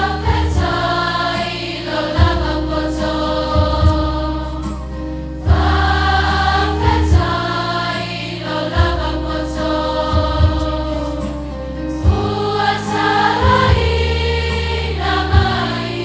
Faafetai i lou lava poto. Faafetai i lou lava poto. Ua talaina mai.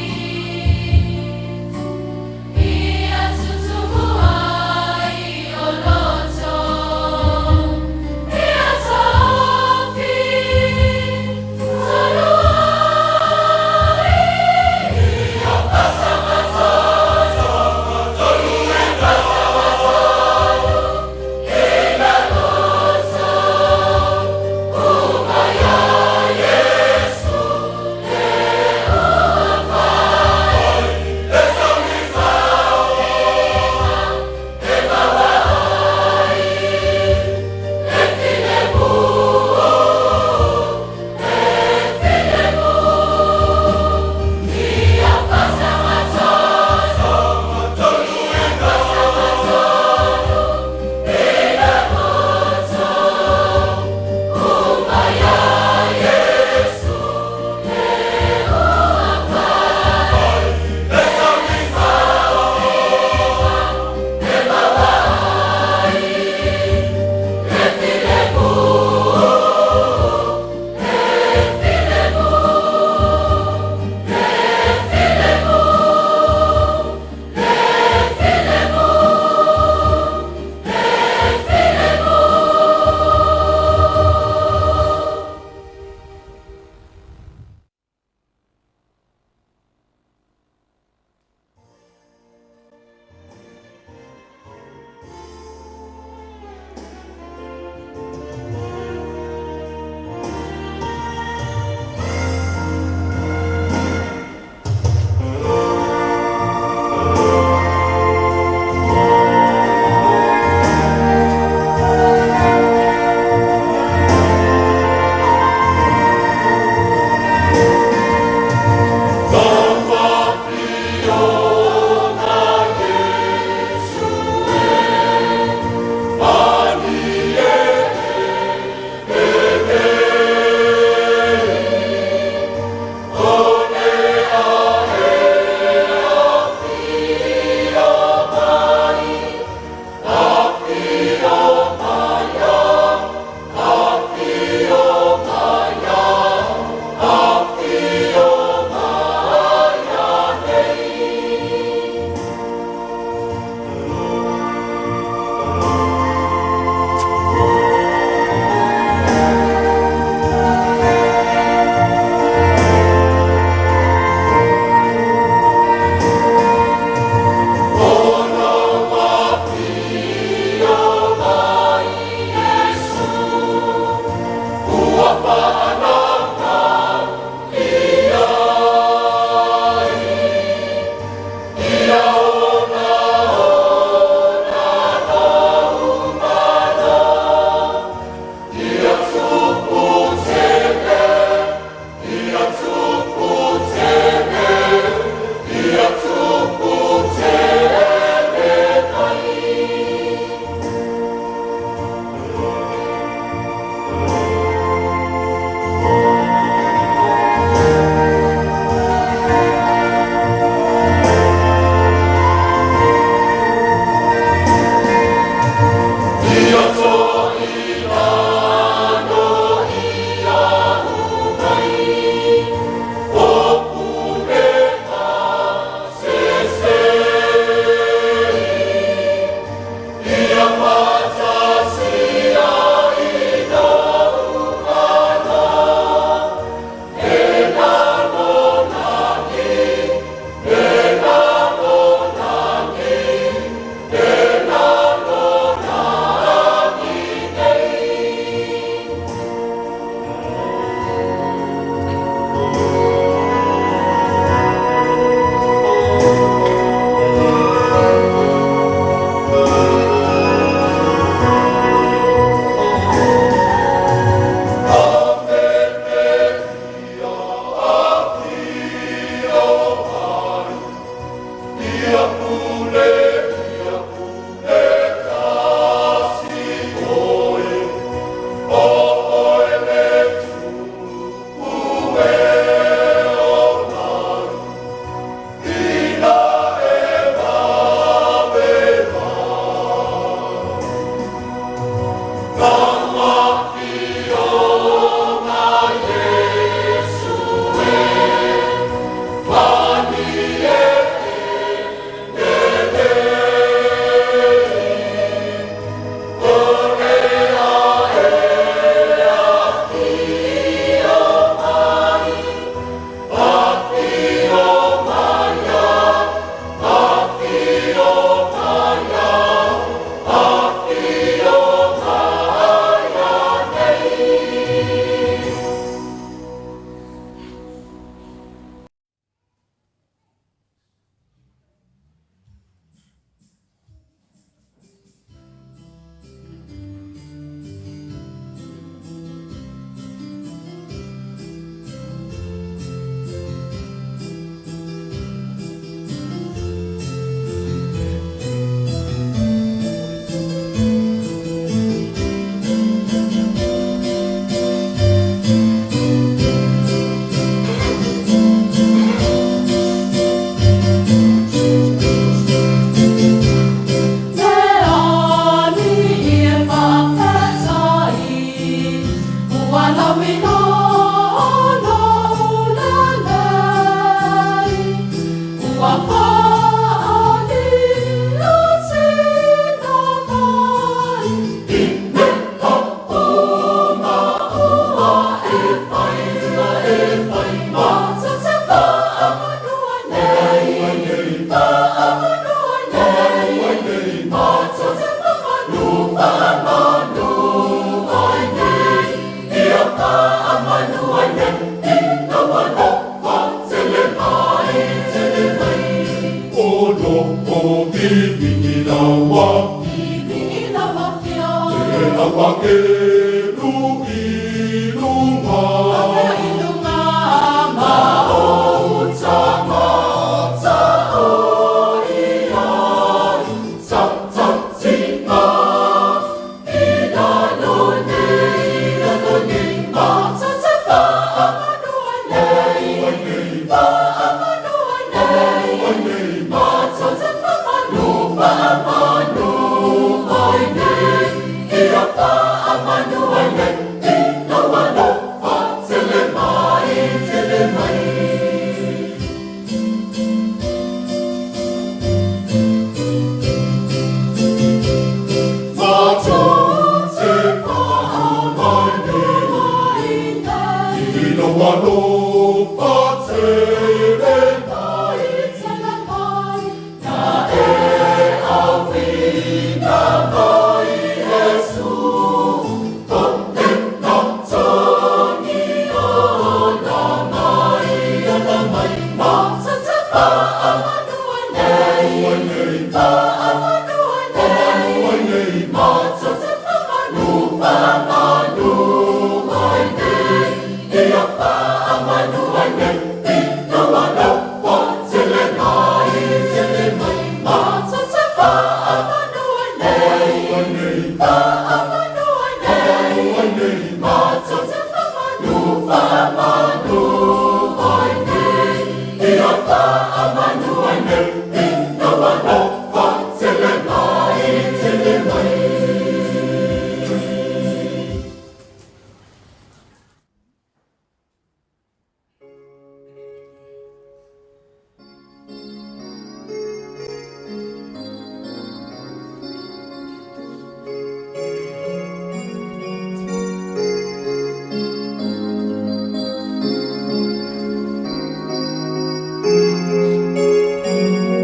Thank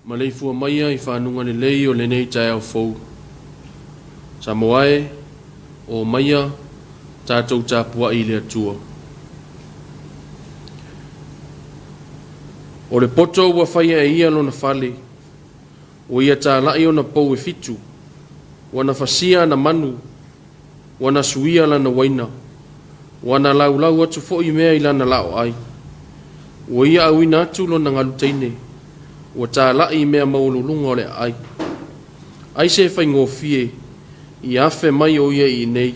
Maleifua maia i fanuga lelei o lenei taeao fou. Samoa e, o maia, tatou tapuai i le Atua. O le poto ua faia e ia lona fale, ua ia talai ona pou e fitu, ua na fasia ana manu, ua na suia lana uaina, ua na laulau atu foi mea i lana laoai. Ua ia auina atu lona galu teine, ua talai mea maualuluga o le aai. Ai se faigofie, ia afe mai o ia i inei.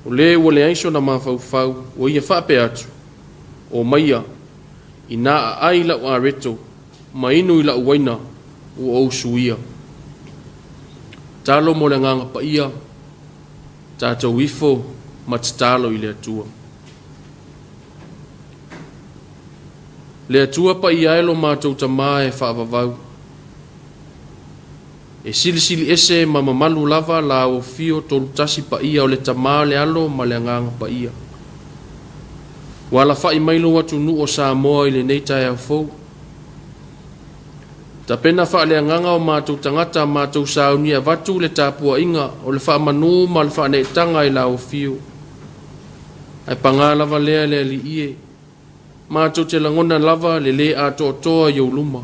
O le ua leai sona mafaufau, ua ia faapea atu, O maia, inā aai i lau areto, ma inu i lau uaina, ua ou suia. Talo mo le Agaga Paia, tatou ifo ma tatalo i le Atua. Le Atua paia e lo matou Tama e faavavau. E silisili ese ma mamalu lava la Afio Tolutasi Paia o le Tama, le Alo ma le Agaga Paia. Ua alafai mai lou atunuu o Samoa i lenei taeao fou. Tapena faaleagaga o matou tagata matou sauni e avatu le tapuaiga o le faamanu ma le faaneetaga i la Afio. Ae paga lava lea le Alii e, matou te lagona lava le lē atoatoa i ou luma.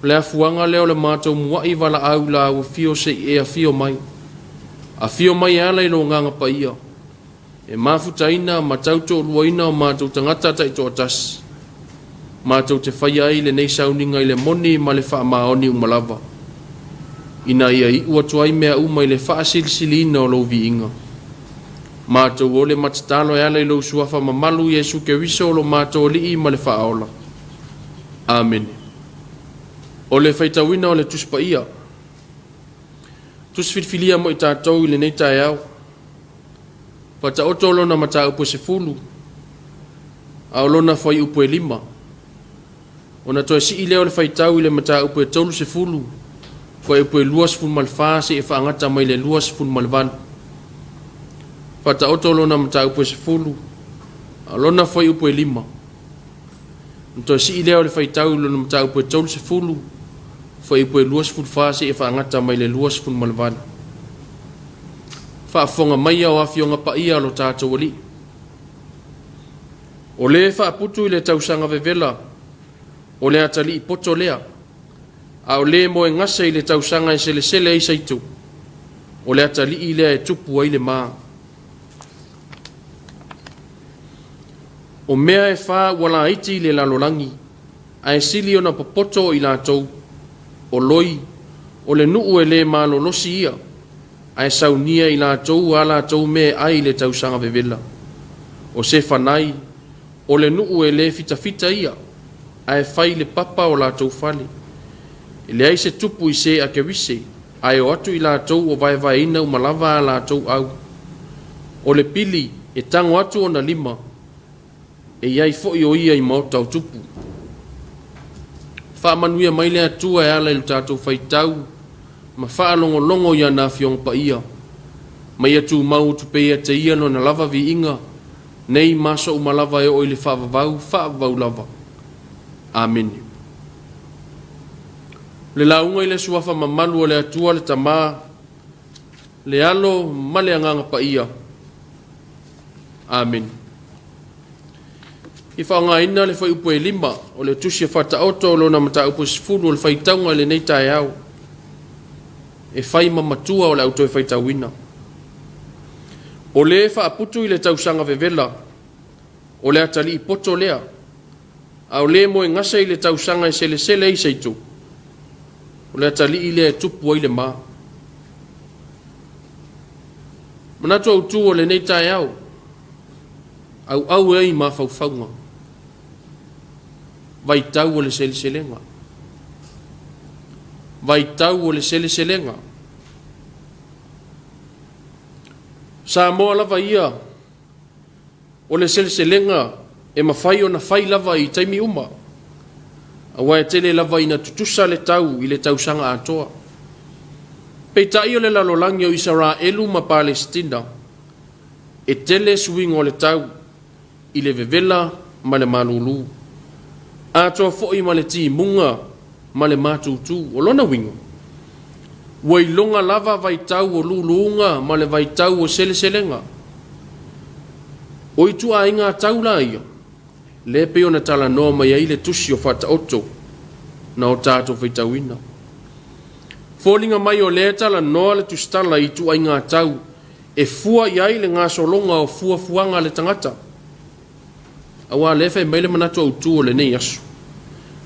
O le afuaga lea o le matou muai valaau i la Afio se i e afio mai. Afio mai e ala i lo Agaga Paia, e mafutaina ma tautoaluaina o matou tagata taitoatasi. Matou te faia ai lenei sauniga i le moni ma le faamaoni uma lava, ina ia iu atu ai mea uma i le faasilisiliina o lou viiga. Matou ole ma tatalo e ala i lou suafa mamalu Iesu Keriso lo matou Alii ma le Faaola. Amene. O le faitauina o le Tusi Paia. Tusi filifilia mo i tatou i lenei taeao. Faataoto lona mataupu e 10, a o lona fuaiupu e 5. Ona toe sii lea o le faitau i le mataupu e 30, fuaiupu e 24 seia faagata mai le 28. Faataoto lona mataupu e 10, a o lona fuaiupu e 5. Ona toe sii lea o le faitau i lona mataupu e 30, fuaiupu e 24 seia faagata mai le 28. Faafofoga maia o Afioga Paia a lo tatou Alii. O le faaputu i le tausaga vevela, o le atalii poto lea, a o le moegase i le tausaga e selesele ai saitu, o le atalii lea e tupu ai le ma. O mea e fa ua laiti i le lalolagi, ae sili ona popoto o i latou, o loi, o le nuu e le malolosi ia, ae saunia i latou a latou mea e ai i le tausaga vevela. O Sefanai, o le nuu e le fitafita ia, ae fai le papa o latou fale. E leai se tupu i se Akerise, ae o atu i latou o vaevaeina uma lava a latou au. O le pili e tago atu ona lima, e i ai foi o ia i maota o tupu. Faamanuia mai le Atua e ala i lo tatou faitau ma faalogologo i ana Afioga Paia, ma ia tumau atu pea ia te ia lona lava viiga, nei ma aso uma lava e oo i le faavavau, faavavau lava. Amene. O le lauga i le suafa mamalu o le Atua le Tama, le Alo ma le Agaga Paia. Amene. I faaaogaina le fuaiupu e 5 o le Tusi a Faataoto o lona mataupu e 10 o le faitauga i lenei taeao, e fai ma matua o le au toe faitauina. O le faaputu i le tausaga vevela, o le atalii poto lea, a o le moegase i le tausaga e selesele ai seitu, o le atalii lea e tupu ai le ma. Manatu autu o lenei taeao, auau e ai mafaufauga, vaitau o le seleselega. Vaitau o le seleselega. Samoa lava ia, o le seleselega e mafai ona fai lava i taimi uma, aua e tele lava ina tutusa le tau i le tausaga atoa. Peitai o le lalolagi o Isaraelu ma Palesitina, e tele suiga o le tau i le vevela ma le malulu, atoa foi ma le timuga ma le matutu. O lona uiga, ua iloga lava vaitau o luluga ma le vaitau o seleselega. O ituaiga tau la ia, lea pei ona talanoa mai ai le Tusi o Faataoto na o tatou faitauina. Foliga mai o lea e talanoa le tusitala i ituaiga tau e fua i ai le gasologa o fuafuaga a le tagata. Aua lea e fai mai le manatu autu o lenei aso,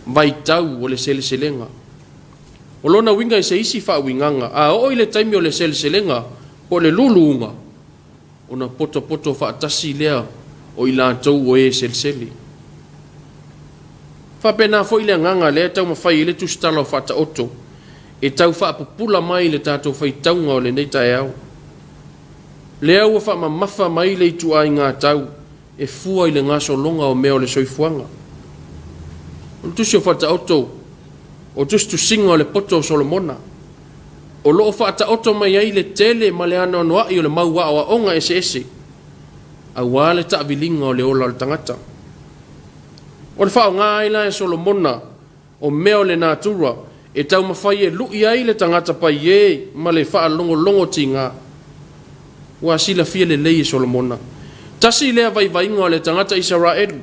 vaitau o le seleselega. O lona uiga i se isi faauigaga, a oo i le taimi o le seleselega po o le luluga, ona potopoto faatasi lea o i latou o e selesele. Faapena foi le agaga lea e taumafai ai le tusitala o Faataoto e tau faapupula mai le tatou faitauga o lenei taeao. Lea ua faamamafa mai le ituaiga tau e fua i le gasologa o mea o le soifuaga. O le tusi o Faataoto, o tusitusiga o le poto o Solomona, o lo o faataoto mai ai le tele ma le anoanoai o le mau aoaoga eseese aua le taaviliga o le ola o le tagata. O le faaaoga ai la e Solomona o mea o le natura e taumafai e lui ai le tagata paiē ma le faalogologo tiga. Ua silafia lelei e Solomona, tasi lea vaivaiga o le tagata Isaraelu,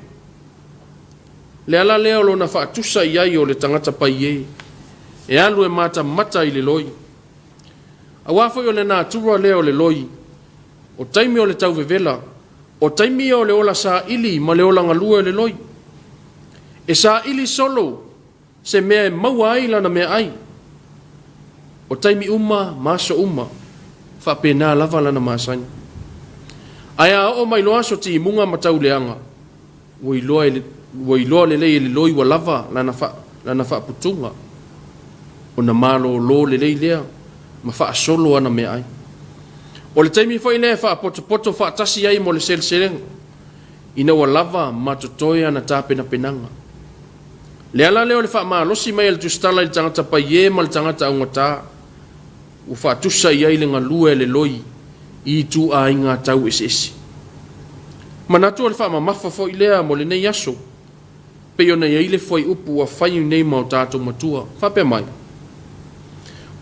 le ala lea o lona faatusa i ai o le tagata paiē e alu e matamata i le loi. Aua foi o le natura lea o le loi, o taimi o le tauvevela, o taimi ia o le ola saili ma le ola galue o le loi. E saili solo se mea e maua ai lana meaai. O taimi uma ma aso uma, faapena lava lana masani. Ae a oo mai loa aso timuga ma tauleaga, ua iloa, e, ua iloa lelei e le loi ua lava lana, fa, lana faaputuga, ona malōlō lelei lea ma faasolo ana meaai. O le taimi foi lea e faapotopoto faatasi ai mo le seleselega, ina ua lava ma totoe ana tapenapenaga. Le ala lea o le faamalosi mai a le tusitala i le tagata paiē ma le tagata augata, ua faatusa i ai le galue a le loi i ituaiga tau eseese. Manatu o le faamamafa foi lea mo lenei aso. Pei ona i ai le fuaiupu ua fai nei ma o tatou matua, faapea mai,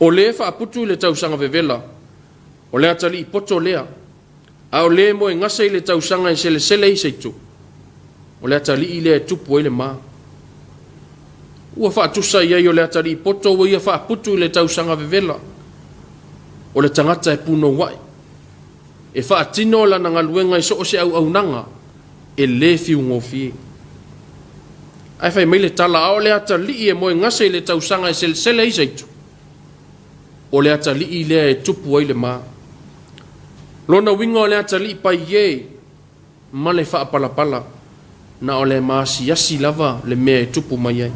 O lē faaputu i le tausaga vevela, o le atalii poto lea, a o lē moegase i le tausaga e selesele ai se itu, o le atalii lea e tupu ai le ma. Ua faatusa i ai o le atalii poto ua ia faaputu i le tausaga vevela, o le tagata e punouai, e faatino lana galuega i so o se auaunaga e lē fiugofie. Ae fai mai le tala, a o le atalii e moegase i le tausaga e selesele ai se itu, o le atalii lea e tupu ai le ma. Lona uiga o le atalii paiē ma le faapalapala, na o le maasiasi lava le mea e tupu mai ai.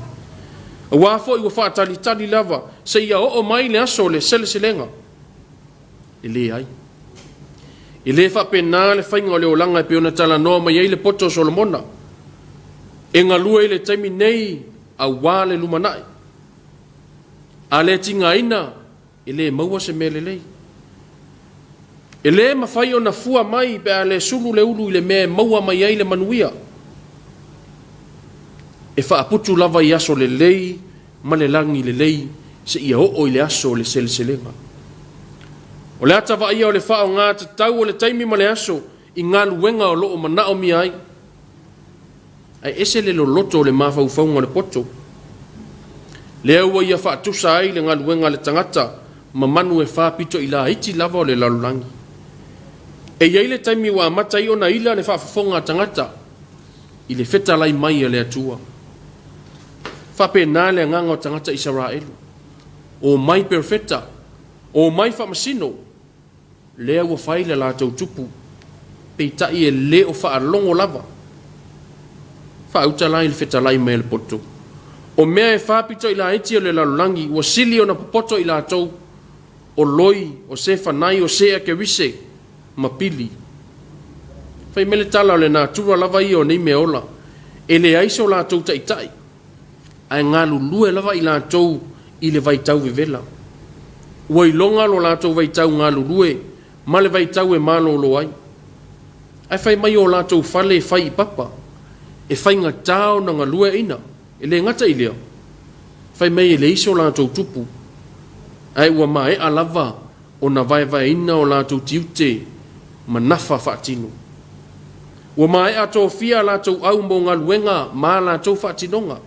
Auā foi ua faatalitali lava seia oo mai le aso o le seleselega. E leai. E lē faapena le faiga o le olaga e pei ona talanoa mai ai le poto o Solomona. E galue i le taimi nei auā le lumanai. A le tigaina, e lē maua se mea lelei. E lē mafai ona fua mai pe a le sulu le ulu i le mea e maua mai ai le manuia. E faaputu lava i aso lelei ma le lagi lelei seia oo i le aso o le seleselega. O le ata vaaia o le faaaoga tatau o le taimi ma le aso i galuega o lo o manaomia ai. Ae ese le loloto o le mafaufauga o le poto. Lea ua ia faatusa ai le galuega a le tagata ma manu e faapito i laiti lava o le lalolagi. E i ai le taimi ua amata ai ona ila le faafofoga a tagata i le fetalai mai a le Atua. Faapena le agaga o tagata Isaraelu. Omai perofeta, omai faamasino, lea ua fai le latou tupu, peitai e lē o faalogo lava. Faauta la i le fetalai mai a le poto. O mea e faapito i laiti o le lalolagi ua sili ona popoto i latou, o loi, o sefanai, o seakerise ma pili. Fai mai le tala o le natura lava ia o nei mea ola, e leai so latou taitai, ae galulue lava i latou i le vaitau vevela. Ua iloga lo latou vaitau galulue ma le vaitau e malolo ai. Ae fai mai o latou fale e fai i papa, e faigata ona galueaiina. E le gata i lea, fai mai e leai so latou tupu, ae ua maea lava ona vaevaeina o latou tiute ma nafa faatino. Ua maea tofia a latou au mo galuega ma a latou faatinoga.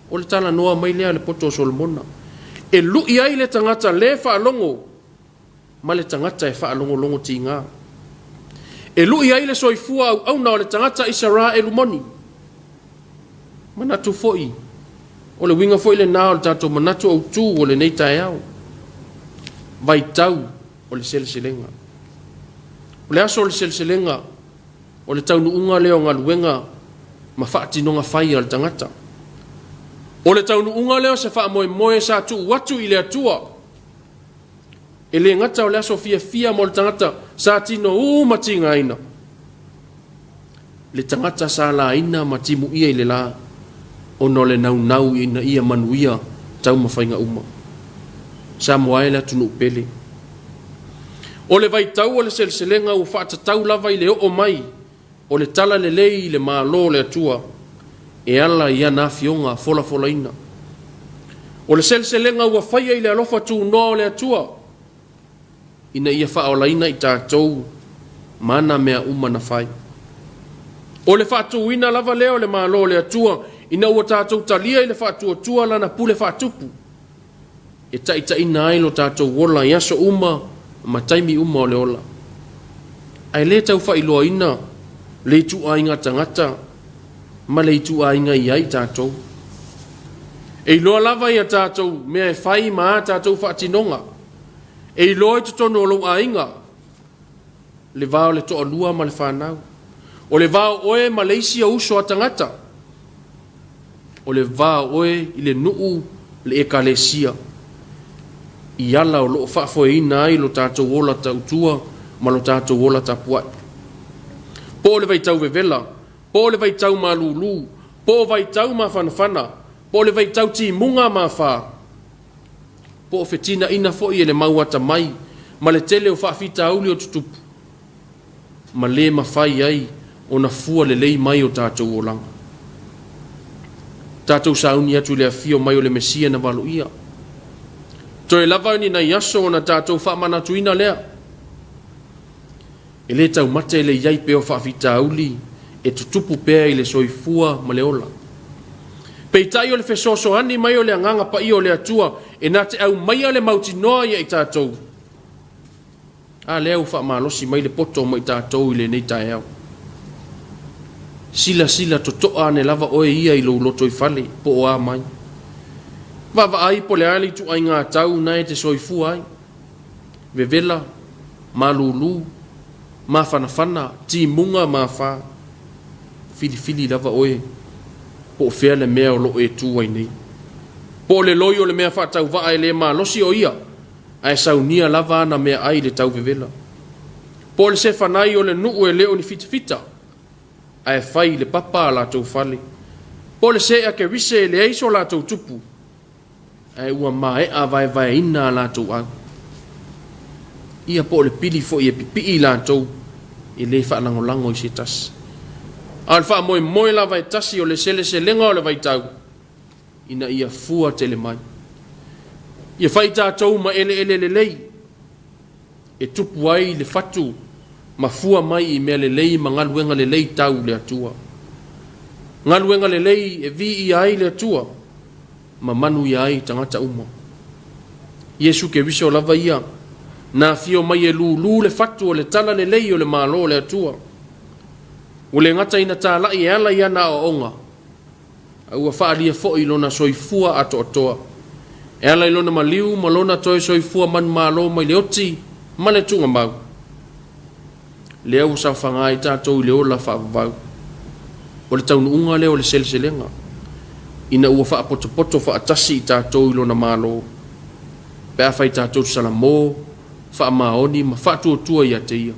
O le talanoa mai lea a le poto o Solomona, e lui ai le tagata lē faalogo ma le tagata e faalogologo tiga. E lui ai le soifua auauna o le tagata Isaraelu moni. Manatu foi, o le uiga foi lenā o le tatou manatu autū o lenei taeao, vaitau o le seleselega. O le aso o le seleselega, o le taunuuga lea o galuega ma faatinoga fai a le tagata. O le taunuuga lea o se faamoemoe sa tuu atu i le Atua. E le gata o le aso fiafia mo le tagata sa tinou ma tigaina, le tagata sa laina ma timuia i le la ona o le naunau ina ia manuia taumafaiga uma. Samoa e le atunuu pele. O le vaitau o le seleselega ua faatatau lava i le oo mai o le talalelei i le Malo o le Atua e ala i ana afioga folafolaina. O le seleselega ua faia i le alofa tunoa o le Atua ina ia faaolaina i tatou ma ana mea uma na fai. O le faatuina lava lea o le Malo o le Atua ina ua tatou talia i le faatuatua lana pule faatupu e taitaiina ai lo tatou ola i aso uma ma taimi uma o le ola. Ae lē tau faailoaina le ituaiga tagata ma le ituaiga i ai tatou. E iloa lava ia tatou mea e fai ma a tatou faatinoga. E iloa i totonu o lou aiga le va o le toalua ma le fanau. O le va o oe ma le isi o uso a tagata. O le va o oe i le nuu le ekalesia i ala o lo o faafoeina ai lo tatou ola tautua ma lo tatou ola tapuai. Po o le vaitau vevela, po o le vaitau malūlū, po o vaitau mafanafana, po o le vaitau timuga ma afa, po o fetinaina foi e le mau atamai ma le tele o faafitauli o tutupu, ma lē mafai ai ona fua lelei mai o tatou olaga. Tatou sauni atu i le afio mai o le Mesia na valoia. Toe lava ni nai aso ona tatou faamanatuina lea. E le taumate le i ai pea o faafitauli e tutupu pea i le soifua ma le ola. Peitai o le fesoasoani mai o le Agaga Paia o le Atua e na te aumaia le mautinoa ia i tatou. A lea ua faamalosi mai le poto mo i tatou i lenei taeao. Silasila totoa ane lava oe ia i lou lotoifale po o a mai. Vaavaai po o le a le ituaiga tau na e te soifua ai. Vevela, malulu, mafanafana, timuga ma afa. Filifili lava oe po o fea le mea o lo o e tu ai nei. Po o le loi o le mea faatauvaa e le malosi o ia, ae saunia lava ana meaai i le tauvevela. Po o le sefanai o le nuu e le o ni fitafita, ae fai i le papa a latou fale. Po o le see a Kerise e leai so latou tupu, ae ua maea vaevaeina a latou au. Ia po o le pili foi e pipii i latou e le faalagolago i se tasi. A o le faamoemoe lava e tasi o le seleselega o le vaitau, ina ia fua tele mai. Ia fai tatou ma eleele lelei, e tupu ai le fatu ma fua mai i mea lelei ma galuega lelei tau le Atua. Galuega lelei e viia ai le Atua ma manuia ai tagata uma. Iesu Keriso lava ia, na afio mai e lūlū le fatu o le tala lelei o le Malo o le Atua. Ua le gata ina talai e ala i ana aoaoga, a ua faaalia foi lona soifua atoatoa, e ala i lona maliu ma lona toe soifua manumalo mai le oti ma le tuugamau. Lea ua saofaga ai tatou i le ola faavavau. O le taunuuga lea o le seleselega, ina ua faapotopoto faatasi i tatou i lona Malo, pe afai tatou te salamo, faamaoni ma faatuatua ia te ia.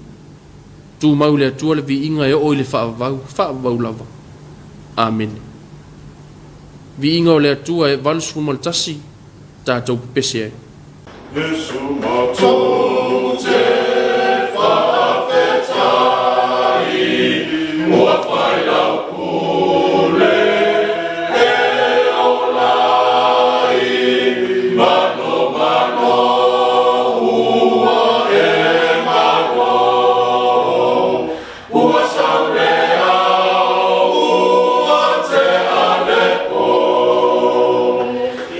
Tumau i le Atua le viiga e oo i le faavavau, faavavau lava. Amene. Viiga o le Atua e 81 tatou pepese ai. Iesu matou te faafetai, ua fai lau pule e ola ai, manomano ua e malo, ua sau le ao ua tea le po,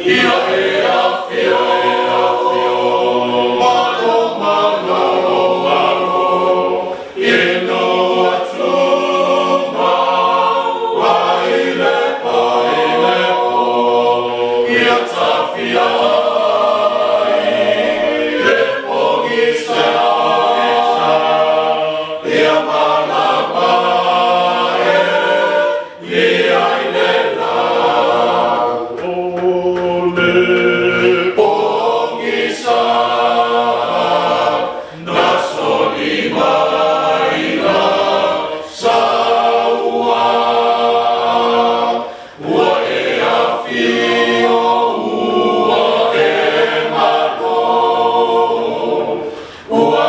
ia e afio, malo malo malo, inu atuma ai le po, ia tafia ai le pogisa, ia malama e ia i le la. O le pogisa na soli mai la saua, ua e afio ua e malo, ua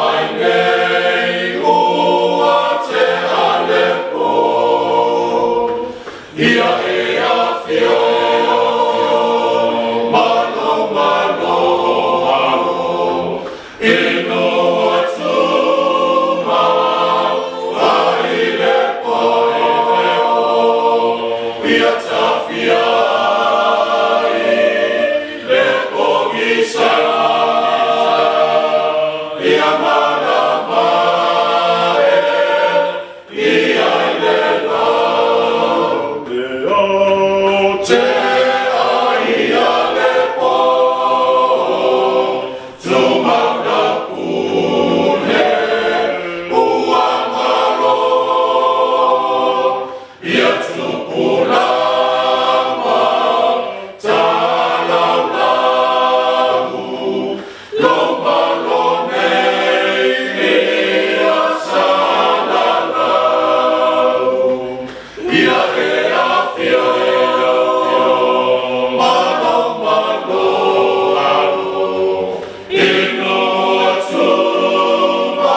ai nei ua tea le po, ia e afio, malo malo malo, inu atuma ai le po, ia tafia ai le pogisa, ia malama e ia i le la. Le ao te ai le po, tumau na pule ua malo, ia tupulaga talaulau, lo malo nei ia salalau, ia e afio, malo malo inu atuma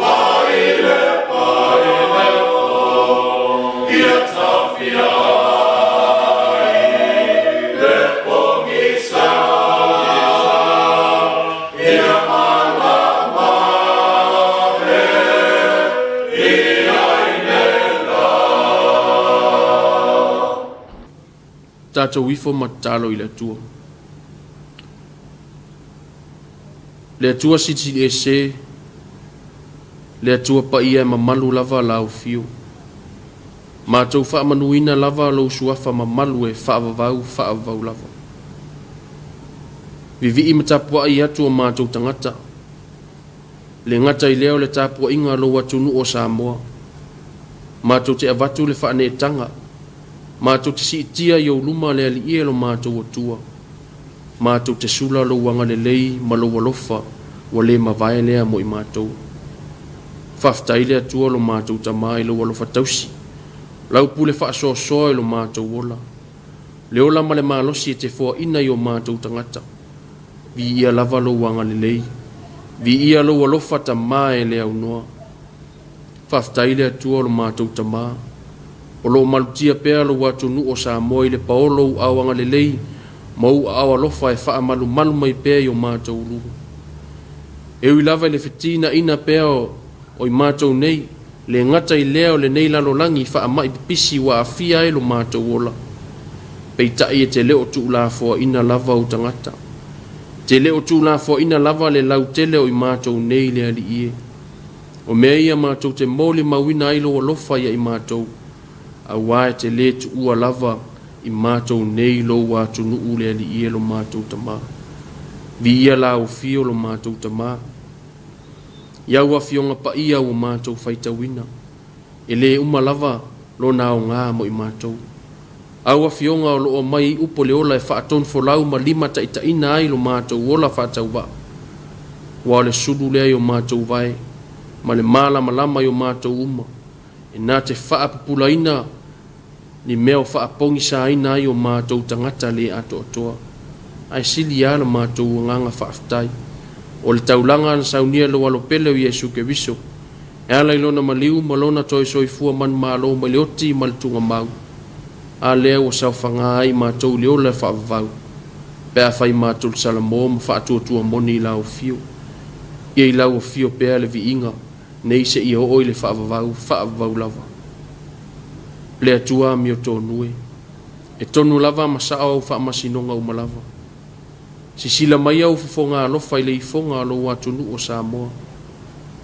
ai le po, ia tafia. Tatou ifo ma tatalo i le Atua. Le Atua Silisili Ese, le Atua Paia e mamalu lava Lau Afio. Matou faamanuina lava Lou Suafa mamalu e faavavau, faavavau lava. Vivii ma tapuai atu o matou tagata. Le gata i lea o le tapuaiga a Lou atunuu o Samoa. Matou te avatu le faaneetaga, matou te siitia i Ou luma le Alii e lo matou Atua. Matou te sula Lou agalelei ma Lou alofa ua le mavae lea mo i matou. Faafetai le Atua lo matou Tama i Lou alofa tausi, Lau pule faasoasoa i lo matou ola, le ola ma le malosi e te foaina i o matou tagata. Viia lava Lou agalelei, viia Lou alofa Tama e le aunoa. Faafetai le Atua o lo matou Tama, o lo o malutia pea Lou atunuu o Samoa i le paolo o Ou aao agalelei ma Ou aao alofa e faamalumalu mai pea i o matou luga. E ui lava i le fetinaina pea o i matou nei, le gata i lea o lenei lalolagi i faamai pipisi ua aafia ai lo matou ola, peitai e te le o tuulafoaina lava ou tagata. Te le o tuulafoaina lava le lautele o i matou nei le Alii e. O mea ia matou te molimauina ai Lou alofa ia i matou, auā e te lē tuua lava i matou nei Lou atunuu le Alii e lo matou Tama. Viia Lau Afio lo matou Tama. I au Afioga paia ua matou faitauina, e lē uma lava Lona aogā mo i matou. Au Afioga o lo o aumai ai upu o le ola e faatonufolau ma limataitaiina ai lo matou ola faatauvaa. Ua o le sulu lea i o matou vae ma le malamalama i o matou uma, e na te faapupulaina ni mea o faapogisaina ai o matou tagata le atoatoa. Ae sili lava lo matou agaga faafetai. O le taulaga na saunia e lou Alo pele o Iesu Keriso, e ala i Lona maliu ma Lona toe soifua manumalo mai le oti ma le tugamau, a lea ua saofaga ai matou i le ola e faavavau, pe afai matou te salamo ma faatuatua moni i Lau Afio. Ia i Lau Afio pea le viiga, nei seia oo i le faavavau, faavavau lava. Le Atua amiotonu e, e tonu lava ma sao au faamasinoga uma lava. Sisila mai au fofoga alofa i le ifoga o lou atunuu o Samoa.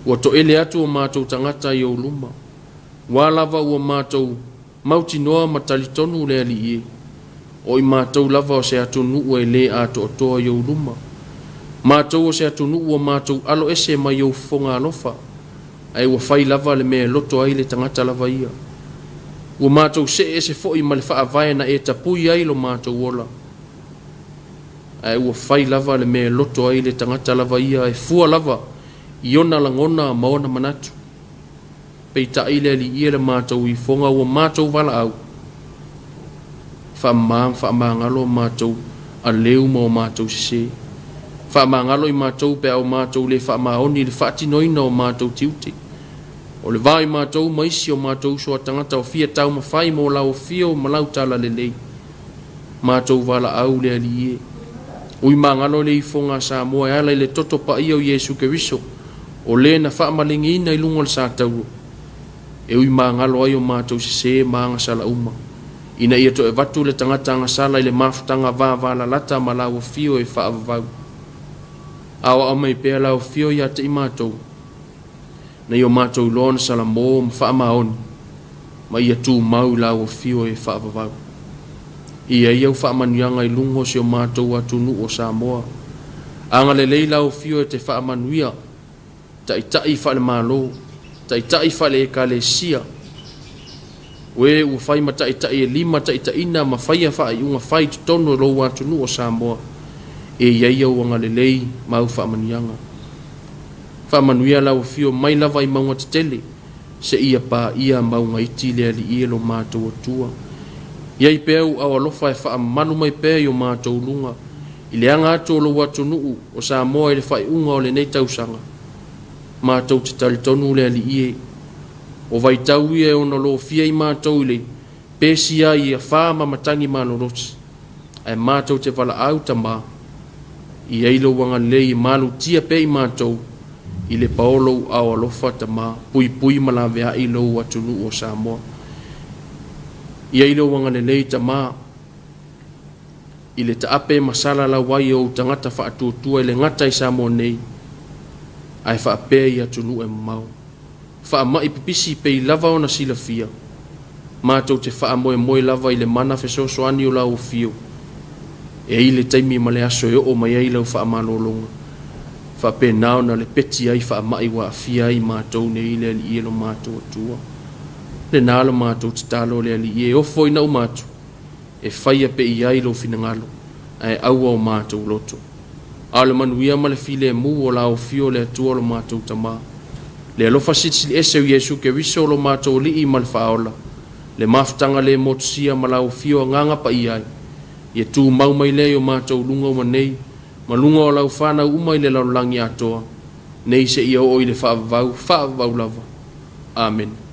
Ua toele atu o matou tagata i ou luma. Ua lava ua matou mautinoa ma talitonu le Alii e, o i matou lava o se atunuu e lē atoatoa i ou luma. Matou o se atunuu ua matou alo ese mai ou fofoga alofa, ae ua fai lava le mea e loto ai le tagata lava ia. Ua matou see ese foi ma le faavae na e tapui ai lo matou ola, ae ua fai lava le mea e loto ai le tagata lava ia e fua lava i ona lagona ma ona manatu. Peitai le Alii e le matou ifoga ua matou valaau, faamama ma faamagalo o matou aleu ma o matou sesē. Faamagalo i matou pe a o matou le faamaoni i le faatinoina o matou tiute. O le va i matou ma isi o matou uso a tagata o fia taumafai mo lau afio ma lau talalelei. Matou valaau le Alii e. Ui magalo le ifoga a Samoa e ala i le toto paia o Iesu Keriso, o le na faamalegiina i luga o le satauro, e ui magalo ai o matou sesē ma agasala uma, ina ia toe avatu le tagata agasala i le mafutaga vavalalata ma lau afio e faavavau. Aoao mai pea lau afio ia te i matou, na i o matou iloa ona salamo ma faamaoni, ma ia tumau i lau afio e faavavau. Ia i au faamanuiaga i luga o si o matou atunuu o Samoa. Agalelei lau afio e te faamanuia, taitai faale-Malo, taitai faale-Ekalesia, o e ua fai ma taitai e lima taitaiina ma faia faaiuga fai i totonu o lou atunuu o Samoa, e i ai au agalelei ma au faamanuiaga. Faamanuia lau afio mai lava i mauga tetele, seia paia mauga iti le Alii e lo matou Atua. Iai pea ou ao alofa e faamalu mai pea i o matou luga, i le aga atu o lou atunuu o Samoa i le faaiuga o lenei tausaga. Matou te talitonu le Alii e, o vaitau ia e ono lofia i matou i le pesi ai i afa ma matagi malolosi, ae matou te valaau Tama, i ai lou agalelei e malutia pea i matou i le paolo ou ao alofa Tama, puipui ma laveai lou atunuu o Samoa. I ai lou agalelei Tama, i le taape e masalalau ai o ou tagata faatuatua e le gata i Samoa nei, ae faapea i atunuu e mamao. Faamai pipisi pei lava ona silafia, matou te faamoemoe lava i le mana fesoasoani o lau afio, e i ai le taimi ma le aso e oo mai ai lau faamalologa, faapena ona lepeti ai faamai ua aafia ai matou nei le Alii e lo matou Atua. Lena lo matou tatalo le Alii e ofo ina uma atu, e faia pea i ai lou finagalo, ae aua o matou loto. A o le manuia ma le filemu o lau afio le Atua o lo matou Tamā, le alofa silisili ese o Iesu Keriso o lo matou Alii ma le Faaola, le mafutaga le motusia ma lau afio Agaga Paia ai, ia tumau mai lea i o matou luga uma nei, ma luga o lau fanau uma i le lalolagi atoa, nei seia oo i le faavavau, faavavau lava. Amene.